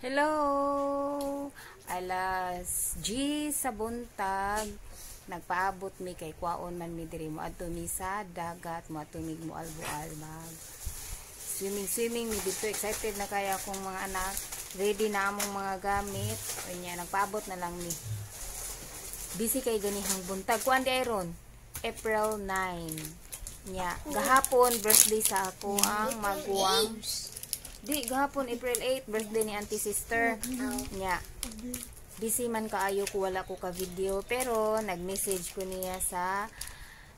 Hello! Alas 10 sa buntag, nagpaabot mi kay kwaon man mi diri, moadto mi sa dagat, moadto mi Moalboal, mag swimming swimming mi dito. Excited na kaya akong mga anak, ready na among mga gamit. Unya nagpaabot na lang mi. Busy kay ganihang buntag. Kuan di ay ron, April 9 nya. Gahapon birthday sa ako ang maguwang. Di gahapon, April 8, birthday ni auntie sister nya. Busy man kaayo ko, wala ko ka video, pero nag-message ko niya sa,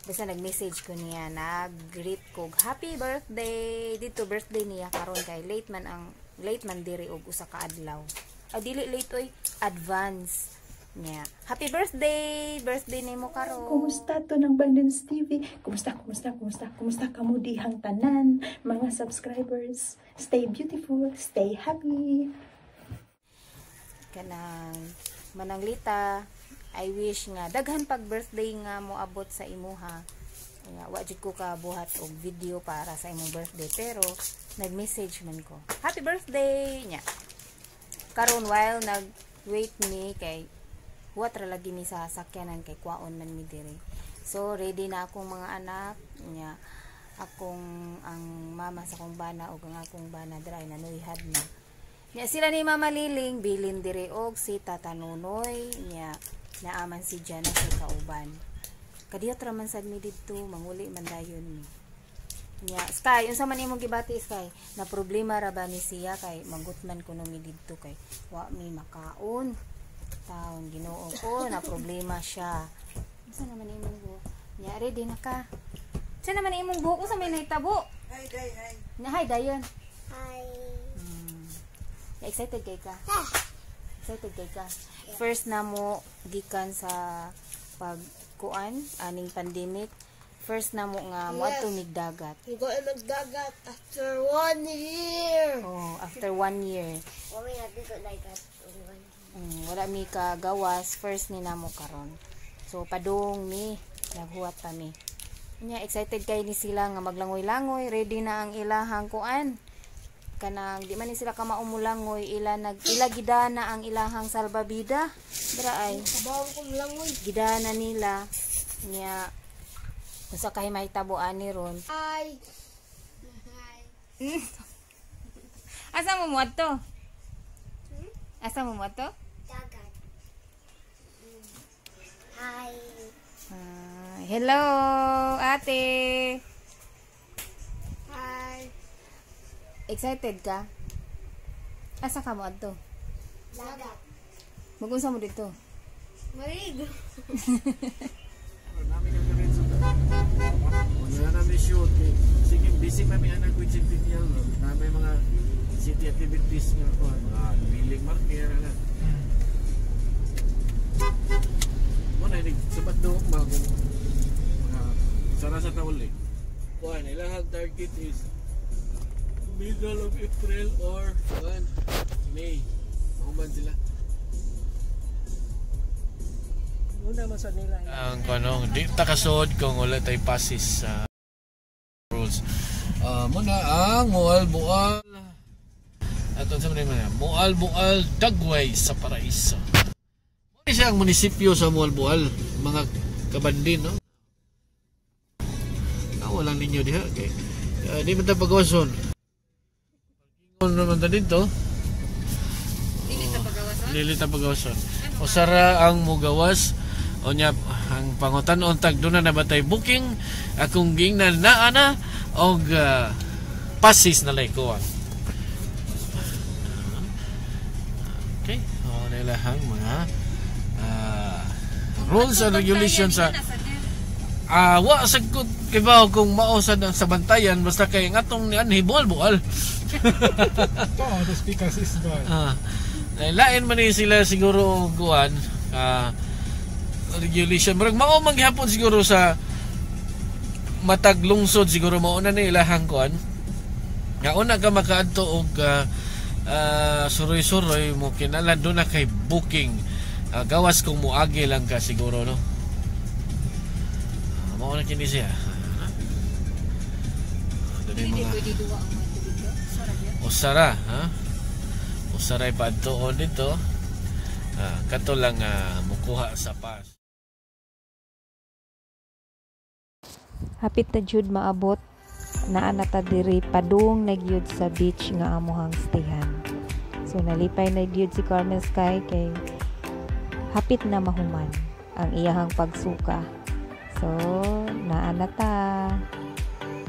basta nag-message ko niya, nag-greet ko, "Happy birthday." Dito birthday niya karon kay late man ang late man diri og usa ka adlaw. Ah, dili late oy, advance niya. Happy birthday, birthday nimo karon. Kumusta to ng Bandens TV? Kumusta, kumusta, kumusta, kumusta kamo dihang tanan, mga subscribers? Stay beautiful, stay happy. Kanang Mananglita, I wish nga daghan pag birthday nga moabot sa imuha. Nga wa jud ko kabuhat og video para sa imong birthday, pero nag-message man ko, "Happy birthday." Nya karon, while nag wait mi kay huwat ra lagi mi sa sakyanan kay kwaon man mi diri. So ready na akong mga anak. Nya akong ang mama sa akong bana ug ang akong bana dry nanuyhad na. Nya sila ni Mama Liling bilin diri og si Tata Nonoy. Nya naaman si Jana sa kauban. Kadiyot ra man sad mi didto, manguli man dayon mi. Nya Sky, unsa man imong gibati, Sky? Na problema ra ba ni siya kay magutman kuno mi didto kay wa mi makaon. Taon Ginoo ko, na problema siya. Unsa naman imong buhok? Nya ready na ka? Unsa naman imong buhok? Unsa may nahitabo? Hi, day, hi. Nya hi dayon. Hi. Excited kay ka? Excited kay ka? First na mo gikan sa pagkuan aning pandemic. First na mo nga moadto mig dagat. We go magdagat after one year. Oh, after one year. Wala natin ko dagat. One. Wala mi kagawas, first ni namo karon. So padung mi, naghuwat pa mi. Nya excited kay ni sila nga maglangoy-langoy, ready na ang ilahang kuan. Kanang di man ni sila kamao mulangoy, ila nag ila gidana ang ilahang salbabida. Dira ay. Kabaw kong langoy. Gidana nila. Nya unsa kay mahitabo ani ron? Hi. Hi. Asa mo moadto? Asa mo moadto? Dagat. Hi. Ah, hello, ate. Hi. Excited ka? Asa ka mo adto? Dagat. Magunsa mo dito? Marigo. Nami kang Lorenzo. Wala namin shoot. Eh. Sige, busy kami anak with Centennial. No? Nami mga city activities nga ko. Mga dwelling marker. Ano. Muna, sabat doon mga mga sara sa taul eh. Kuan, ilahang target is middle of April or kuan, May. Mahuman sila. Una man sa nila. Ang kanong di ta kasod kung wala tay passes sa rules. Muna ang Moalboal aton sa man Moalboal, Dagway sa Paraiso. Mo siya ang munisipyo sa Moalboal, mga kabandin, no? Ah, walang ninyo diha kay di man ta pagawason. Parkingon naman ta dito. Dili ta pagawason? Dili ta pagawason. Usara ang mugawas. Unya ang pangutan-on tag duna na ba tay booking, akong gingnan naa na og passes na lay kuan. Okay, o nilahang mga rules and regulations sa wa sa kibaw kung mao sa bantayan, basta kay ang atong nianhi bual-bual. Oh, the speakers is gone. Lain man ni sila siguro kuan regulation. Murag mao man gihapon siguro sa matag lungsod, siguro mao na ni ilahang kuan. Nga una ka makaadto og suroy-suroy mo kinahanglan do na kay booking. Gawas kung moagi lang ka siguro, no. Mao na kini siya. Dali Hindi mga pwede duwa ang mga tubig do. Sara gyud. Usara, ha? Usaray paadtuon dito. Kato lang mukuha sa pass. Hapit na jud maabot naa na ta diri padung na gyud sa beach nga amohang stayhan. So nalipay na gyud si Carmen Sky kay hapit na mahuman ang iyahang pagsuka. So naa na ta,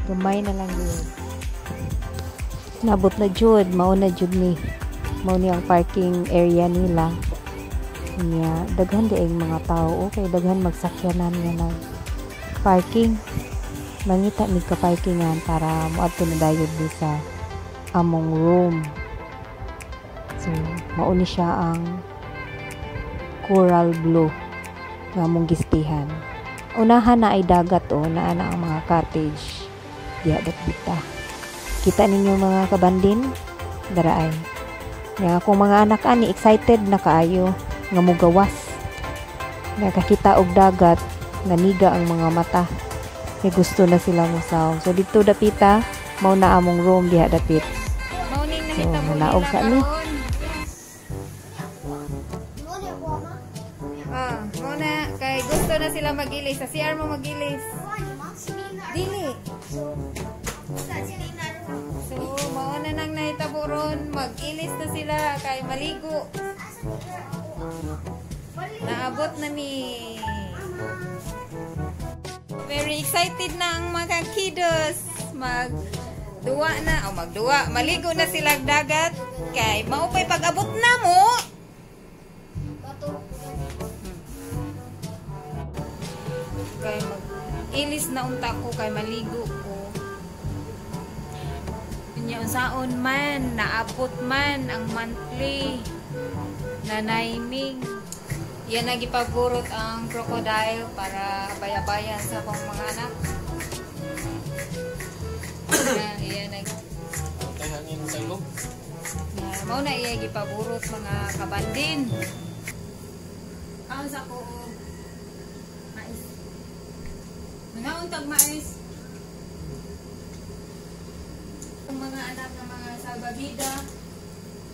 gamay na lang gyud. Nabot na jud, mao na jud ni. Mao ni ang parking area nila. Nya daghan di ang mga tao, okay, daghan magsakyanan nga nag parking. Mangita mig ka-parkingan para moadto na dayon ni sa among room. So mao ni siya ang Coral Blue nga among gistihan. Unahan na ay dagat o naa na ang mga cottage diha dapita. Kita ninyo mga kabandin, daraay. Nya akong mga anak ani excited na kaayo nga mugawas. Nakakita og dagat, naniga ang mga mata. Kay gusto na sila mosaw. So dito dapita, mao na among room diha dapit. So nanaog sa ni. Mao na kay gusto na sila magilis. Sa CR mo magilis. Dili. So mao na nang nahitabo ron, mag-ilis na sila kay maligo. Naabot na mi. Very excited na ang mga kiddos. Magduwa na, o magduwa, maligo na sila dagat kay maupay pag-abot na mo. Kay mag-ilis na unta ko kay maligo ko. Unya unsaon man, naabot man ang monthly na naiming. Yan nagipagurot ang crocodile para bayabayan sa akong mga anak. Yan nag hangin sa ilong. Mao na iya gipaburot mga kabandin. Aon sa ko mais. Mangaon tag mais. Ang mga anak ng mga salbabida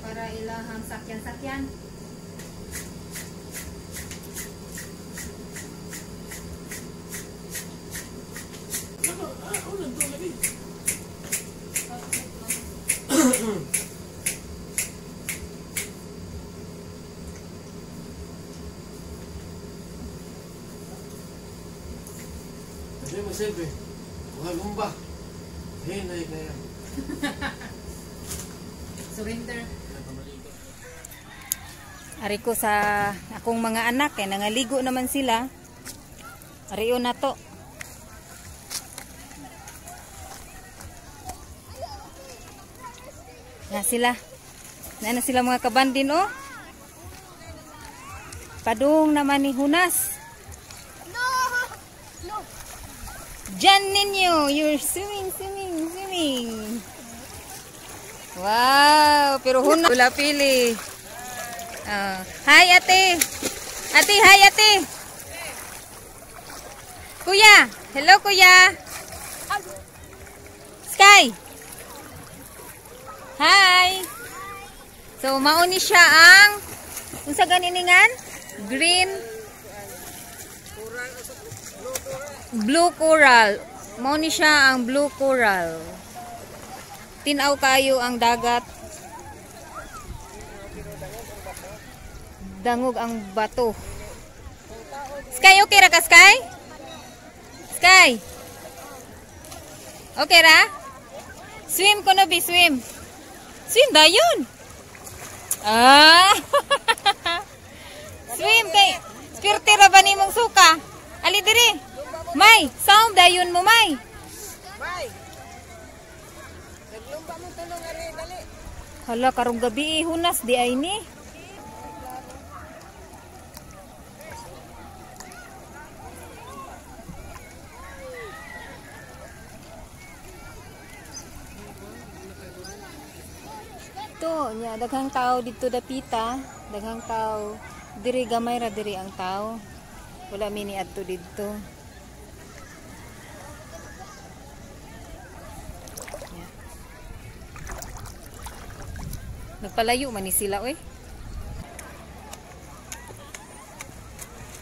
para ilahang sakyan-sakyan. Hindi mo selfie. Kuha lumba. Hinay na yan. Surrender. Ari ko sa akong mga anak kay nangaligo naman sila. Ariyo na to. Na sila. Na sila mga kabandin oh. Padung naman ni Hunas. No. No. Diyan ninyo, you're swimming, swimming, swimming. Wow, pero Hunas wala pili. Hi ate. Ate, hi ate. Kuya, hello kuya. Sky. Hi. So mauni siya ang unsa ganiningan? Green blue coral. Mauni siya ang blue coral. Tinaw kayo ang dagat. Dangog ang bato. Sky, okay ra ka, Sky? Sky. Okay ra? Swim ko no, bi, swim. Swim dayon. Ah. Swim kay spirte ra ba nimong suka? Ali diri. May, sound dayon mo, May. May. Naglumba mo tulong ari, dali. Hala, karong gabi hunas di ay ni. Ito, nya daghang tao dito dapita, daghang tao diri gamay ra diri ang tao. Wala mi ni adto didto. Nagpalayo man ni sila oy.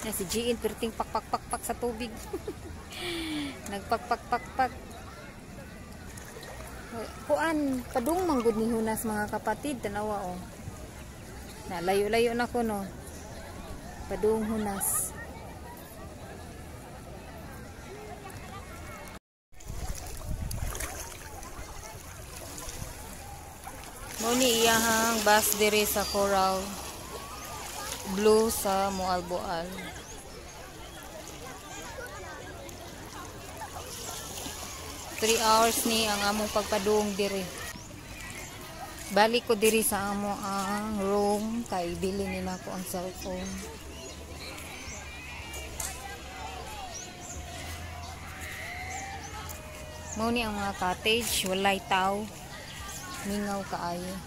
Na si Gian perting pakpak sa tubig. Nagpakpak. Kuan padung man gud ni hunas mga kapatid, tanawa oh. Na layo-layo na ko no. Padung hunas. Mo ni iyahang bus diri sa Coral Blue sa Moalboal. 3 hours ni ang among pagpadung diri. Balik ko diri sa amo ang room kay bili ni nako ang cellphone. Mo ni ang mga cottage, walay tao. Mingaw kaayo.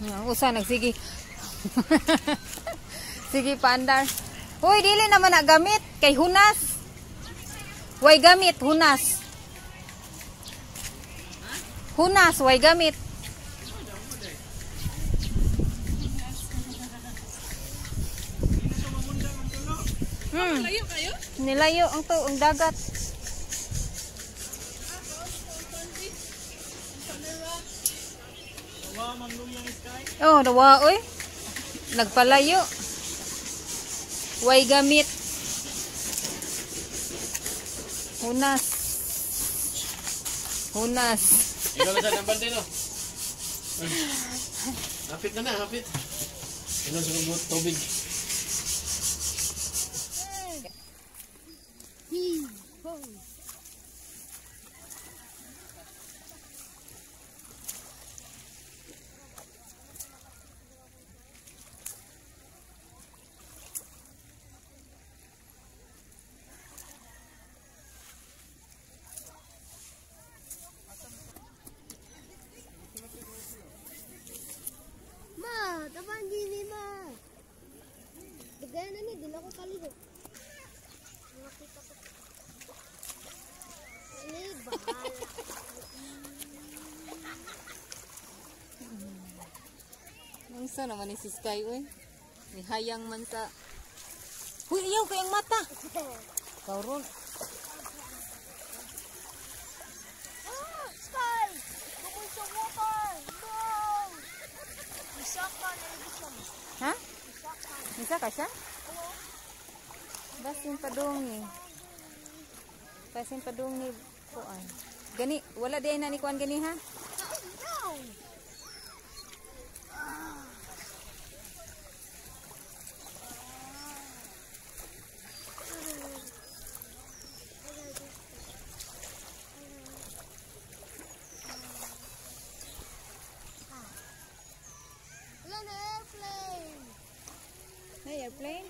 Ang usa nagsige. Sige paandar. Hoy, dili naman na gamit kay hunas. Way gamit, hunas. Hunas, way gamit. Nilayo kayo? Nilayo ang to, ang dagat. Oh, nawa oy. Nagpalayo. Way gamit. Hunas. Hunas. Ikaw na sa nambal din, oh. Hapit na na, hapit. Ikaw sa kubot, tubig. Ma, taban dili ma. Dagayan na ni, di na ako kaligo. Nakita ko. Ani bahala. Unsa naman ni si Sky oy? Nihayang man sa. Huy, ayaw kay ang mata. Kauron. Ah, Sky! Bukod sa water! No! Isaka na rin siya. Ha? Isa ka siya? Basin padung ni. Basin padung ni kuan. Gani, wala di ay na ni kuan gani ha? No! Wala na airplane! Na airplane?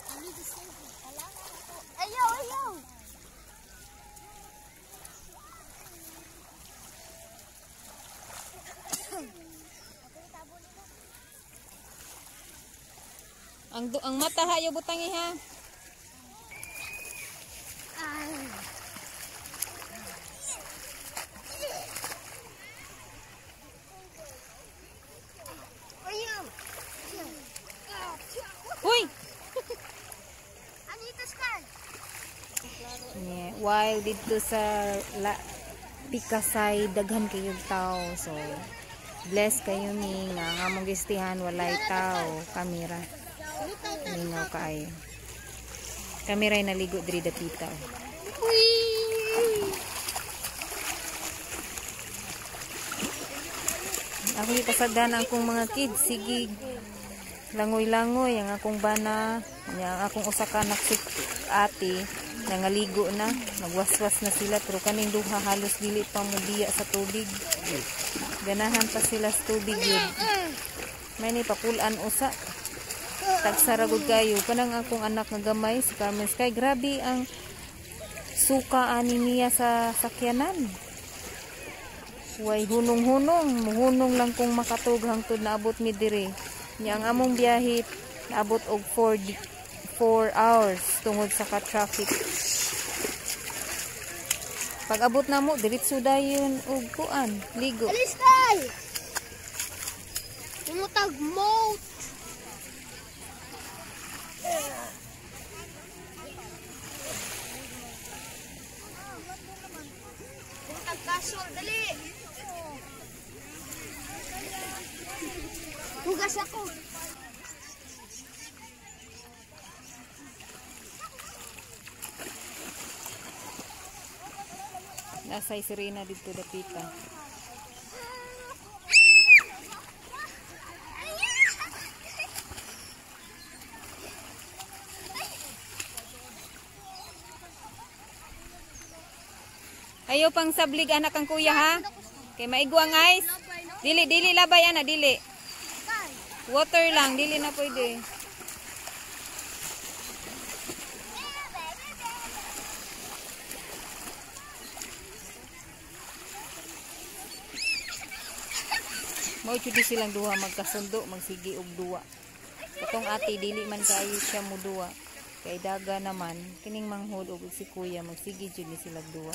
I need to save it. Ayaw, ayaw! Ang mata ha, ayaw butangi ha. Ayaw! Uy! Anita Sky! Yeah, while dito sa Pikasay, daghan kayong tao. So, bless kayo ni nga ang among gistihan walay tao. Kamera. Mingaw kaayo. Kamera ay naligo diri dapita. Ako gipasagdan ang akong mga kids. Sige, langoy-langoy ang akong bana, ang akong usa ka anak si ate, nangaligo na, nagwaswas na sila pero kaning duha halos dili pa mobiya sa tubig. Ganahan pa sila sa tubig yun. May ni pakulan usa. Tagsara gud kayo kanang akong anak nga gamay si Carmen Sky, grabe ang suka ani niya sa sakyanan. Way hunong-hunong, muhunong lang kung makatug hangtod naabot mi diri. Nya ang among biyahe naabot og 4 hours tungod sa ka-traffic. Pag abot na mo, diretso dayon og kuan, ligo. Alis kay! Tumutag moat! Tumutag castle, dali! Hugas ako! Nasay sirena dito dapita. Ayaw pang sablig anak ang kuya ha. Kay maigo ang ice. Dili dili labay ana dili. Water lang dili na pwede. Mao jud silang duha magkasundo, magsige og duwa. Katong ate dili man kayo siya mo duwa. Kay daga naman kining manghod og si kuya magsige jud ni sila duwa.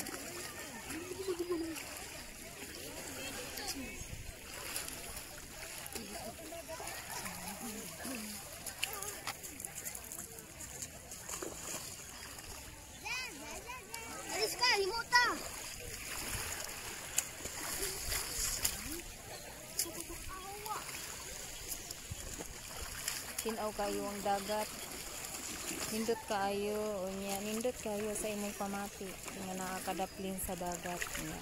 Alis ka, himuta. Tinaw kayo ang dagat. Nindot kaayo unya, nindot kayo sa imong pamati nga nakakadaplin sa dagat niya.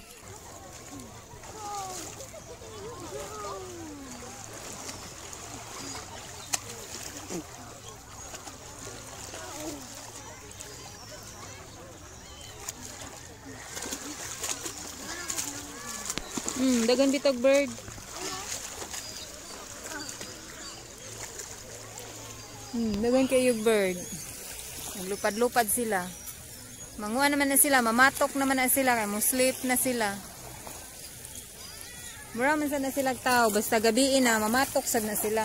Dagan bitog bird. Dagan kayo bird. Naglupad-lupad sila. Manguha naman na sila, mamatok naman na sila, kay mo sleep na sila. Mura man sad na sila tao, basta gabiin na, mamatok sad na sila.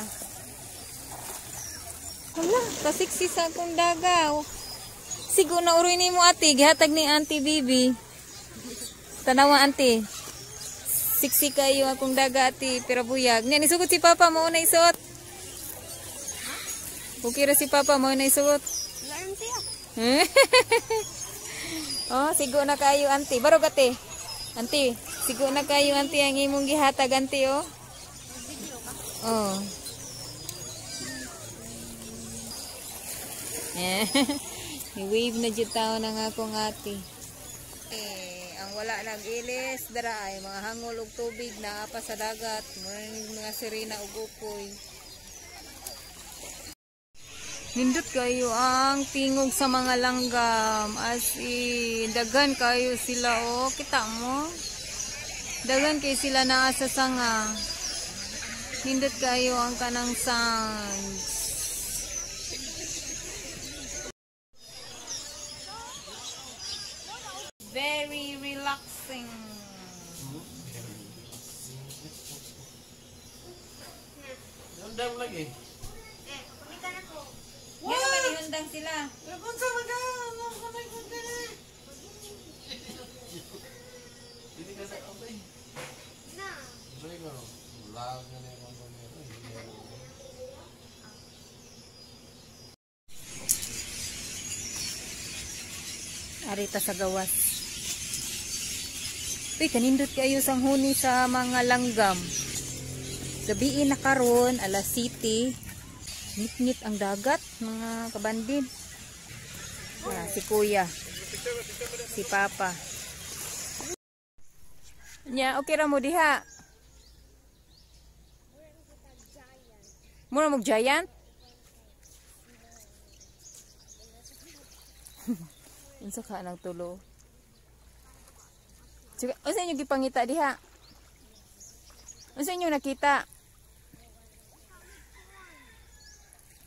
Hala, kasiksi sa akong dagaw. Sigo na uroy nimo ate, gihatag ni Auntie Bibi. Tanawa ante. Siksi kayo akong daga ate, pero buyag. Niya nisugot si Papa mo na isuot. Okay ra si Papa mo na isuot. Learn siya. Oh, sigo na kayo auntie. Barog ate. Auntie, sigo na kayo auntie ang imong gihatag auntie oh. Oh. Ni-wave na jud taon ang akong ate. Eh, ang wala nag-ilis dara ay mga hangol og tubig naa pa sa dagat, mga sirena ug ukoy. Nindot kayo ang tingog sa mga langgam. As in, daghan kayo sila oh. Kita mo? Daghan kayo sila naa sa sanga. Nindot kayo ang kanang sounds. Very relaxing. Undang lagi. Yan naman ihundang sila. Dili ka sa okay. Na. Arita sa gawas. Uy, kanindot kayo sang huni sa mga langgam. Gabiin na karon, alas city. Ngit-ngit ang dagat, mga kabandin. Ah, si kuya. Si papa. Nya, okay ra mo diha. Mura mo giant? Unsa ka nang tulo? Sige, unsa inyo gipangita diha? Unsa inyo nakita?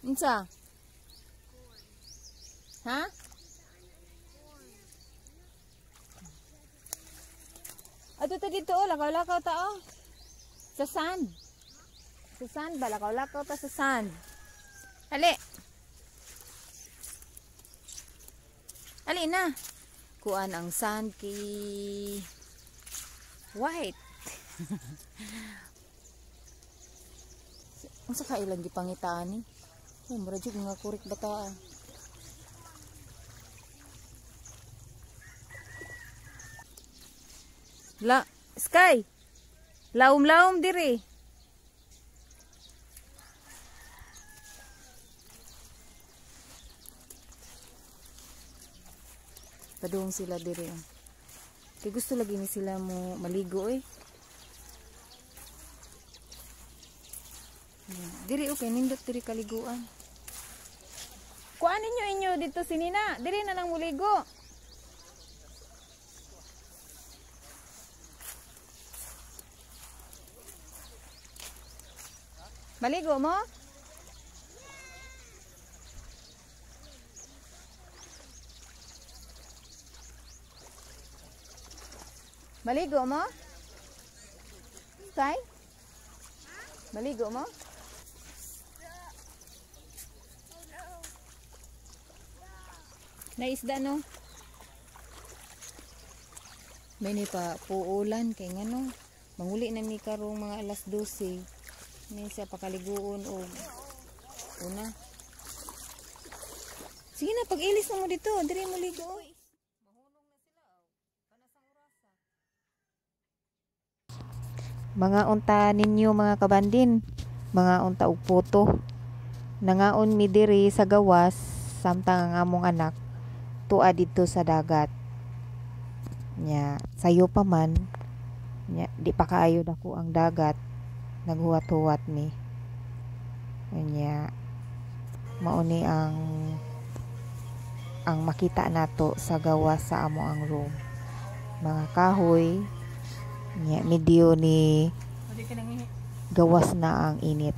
Unsa? Ha? Ato Adto ta dito oh, lakaw-lakaw ta oh. Sa sand. Sa sand ba lakaw-lakaw ta sa sand. Ali. Ali na. Kuan ang sand kay white. Unsa ka ilang gipangitaan ni? Oh, mura jud mga kurik bata. La Sky. Laom-laom diri. Padung sila diri. Kay gusto lagi ni sila mo maligo eh. Diri okay nindot diri kaliguan. Kuan ninyo inyo dito si Nina. Diri na lang muligo. Maligo mo? Maligo mo? Sky? Maligo mo? Naisda no? May ni pa puulan kay ngano. Manguli na mi karong mga alas 12. May siya pakaliguon og una. Sige na, pag-ilis na mo dito. Diri mo ligo. Mga unta ninyo mga kabandin, mga unta og puto. Nangaon mi diri sa gawas samtang ang among anak tua didto sa dagat. Nya, sayo pa man. Nya, di pa kaayo dako ang dagat. Naghuwat-huwat mi. Nya, mao ni ang makita nato sa gawas sa amo ang room. Mga kahoy. Nya, medyo ni gawas na ang init.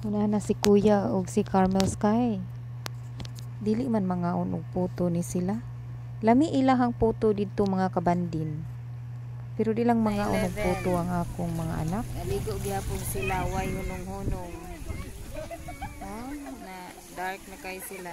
Una na si Kuya og si Carmel Sky. Dili man mangaon og puto ni sila. Lami ilahang puto didto mga kabandin. Pero di lang mangaon og puto ang akong mga anak. Naligo gyapon sila way hunong-hunong. Oh, na dark na kay sila.